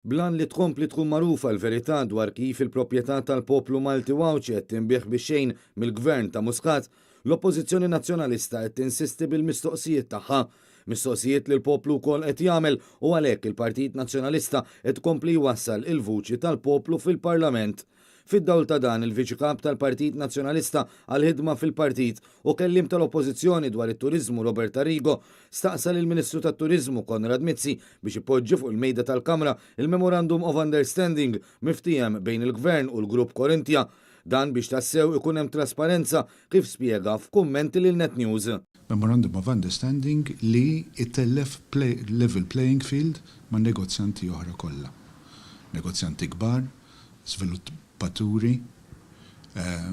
Bl-għan li tkompli tkun magħrufa l-verità dwar kif il-proprjetà tal-poplu Malti u Għawdxi qed tinbiegħ bix-xejn mill-Gvern ta' Muscat, l-Oppożizzjoni Nazzjonalista qed tinsisti bil-mistoqsijiet tagħha. Mistoqsijiet li l-poplu wkoll qed jagħmel u għalhekk il-Partit Nazzjonalista qed ikompli jwassal il-vuċi tal-poplu fil-Parlament. Fid-dawl ta' dan, il-Viċi Kap tal-Partit Nazzjonalista għall-Ħidma fil-Partit u Kelliem tal-Oppożizzjoni dwar it-Turiżmu Robert Arrigo staqsa lill-Ministru tat-Turiżmu Konrad Mizzi biex ipoġġi fuq il-mejda tal-Kamra il-Memorandum of Understanding miftiehem bejn il-Gvern u l-Grupp Corinthia. Dan biex tassew ikun hemm trasparenza kif spjega f'kummenti lil Net News. Memorandum of Understanding li jtellef level playing field ma' negozjanti oħra kollha. Negozjanti kbar, żviluppaturi,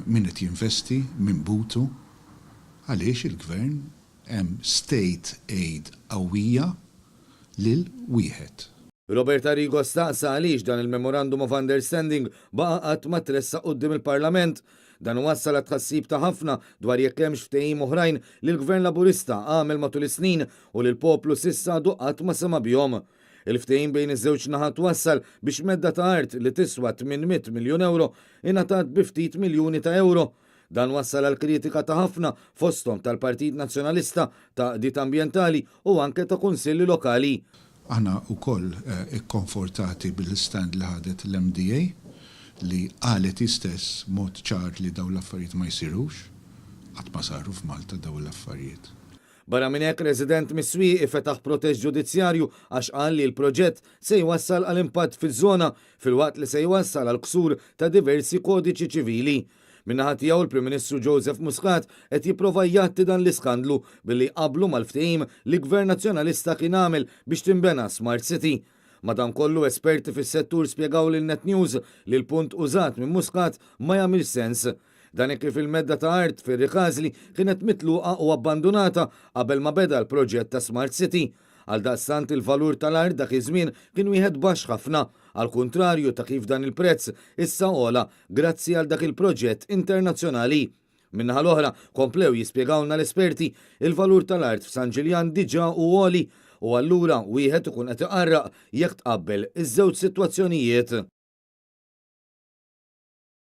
min qed jinvesti minn butu, għaliex il-Gvern hemm state aid qawwija lil wieħed. Robert Arrigo staqsa għaliex dan il-Memorandum of Understanding baqa' qatt ma tressaq quddiem il-Parlament. Dan wassal għat-tħassib ta' ħafna dwar jekk hemmx ftehim oħrajn li l-Gvern Laburista għamel matul is-snin u li l-poplu s'issa għadu qatt ma sema' bihom. Il-ftehim bejn iż-żewġ naħat wassal biex medda ta' art li tiswa 800 miljun ewro ingħatat bi ftit miljuni ta' ewro. Dan wassal għal kritika ta' ħafna, fosthom tal-Partit Nazzjonalista, ta' għaqdiet ambjentali u anke ta' kunsilli lokali. Aħna wkoll ikkonfortati bil-stand li ħadet l-MDA li qalet hi stess b'mod ċar li dawn l-affarijiet ma jsirux. Qatt ma saru f'Malta dawn l-affarijiet. Barra minn hekk, resident mis-Swieqi fetaħ protest ġudizzjarju għax qal li l-proġett se jwassal għal impatt fiż-żona filwaqt li se jwassal għal ksur ta' diversi kodiċi ċivili. Min-naħa tiegħu l-Prim Ministru Joseph Muscat qed jipprova jgħatti dan l-iskandlu billi jqabblu mal-ftehim li Gvern Nazzjonalista kien għamel biex tinbena Smart City. Madankollu esperti fis-settur spjegaw lil Net News li l-punt użat minn Muscat ma jagħmilx sens. Dan hekk kif il-medda ta' art fir-Rikażli kienet mitluqa u abbandunata qabel ma beda l-proġett ta' Smart City. Għaldaqstant il-valur tal-art dak iż-żmien kien wieħed baxx ħafna, għall-kuntrarju ta' kif dan il-prezz issa għola grazzi għal dak il-proġett internazzjonali. Min-naħa l-oħra, komplew jispjegawlna l-esperti, il-valur tal-art f'San Ġiljan diġà hu għoli u allura wieħed ikun qed iqarraq jekk tqabbel iż-żewġ sitwazzjonijiet.